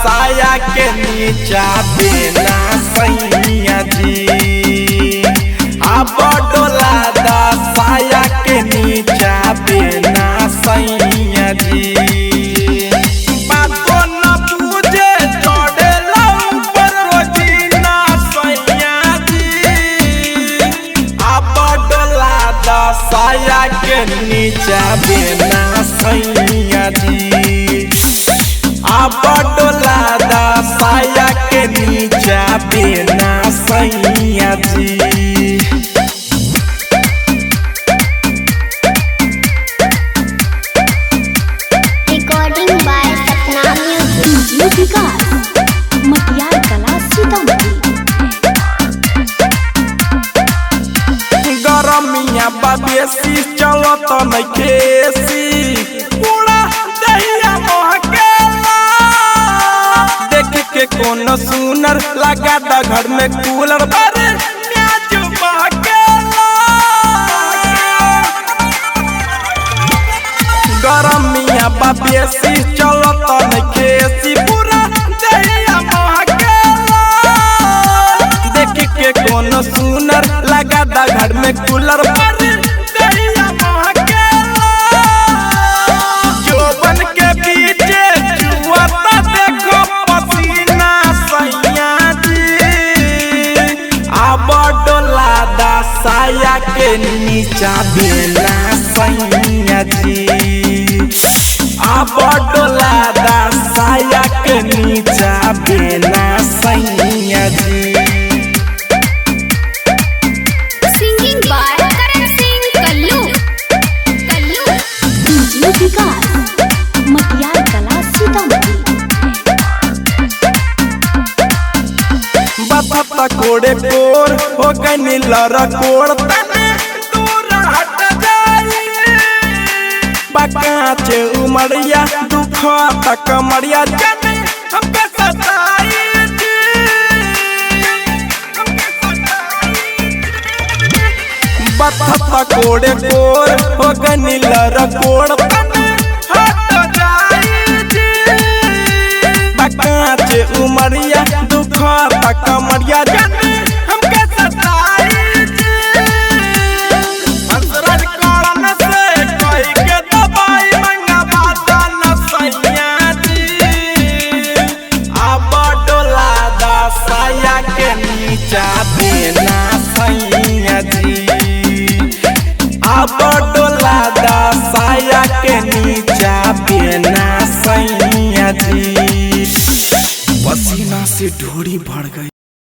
साया के नीचा बेना सैया जी। अब डोला दा साया के नीचा बेना सैया जी। बातो न पूजे चढ़ेला ऊपर रोजीना सैया जी। अब डोला दा साया के नीचा बेना सैया जी। अब डोला दा साया के नीचा बेना सैया जी। Recording by Sapna Music. DJ Vikas Matiyar Kala Sitamarhi. गरमिया बेसी चलत नइखे एसी, पूरा दहिया महकेला। देख के कोनो सुनर लगा दा घर में कूलर पर प्याज बहकेला। गरमिया बेसी चलत नइखे एसी, पूरा दहिया महकेला। देख के कोनो सुनर लगा दा घर में कूलर पर दहिया महकेला। जोबन के बीचे चुआता देखो पसीना सैया जी। अब डोला दा साया के नीचा बेना सैया जी। अब डोला दा साया के नीचा बेना सैया जी। Singing by Karan Singh Kallu. Kallu. DJ Vikas Matiyar Kala Sitamarhi. बता कोड़े कोर हो गई लरा कोड़ तने दूर हट जाई। बकाचे उमरिया दुख तक मरिया जने हमके सताई जी। बता कोड़े कोर हो गई लरा कोड़ तने हट जाई जी। बकाचे उमरिया दुख तक मरिया जने हमके सताई जी। हंसराज कारण से कही के दवाई मंगवा दाना सैया जी। अब डोला दा साया के नीचा बेना सैया जी। अब डोला दा साया के नीचा बेना सैया जी। पसीना से ढोरी भर गई।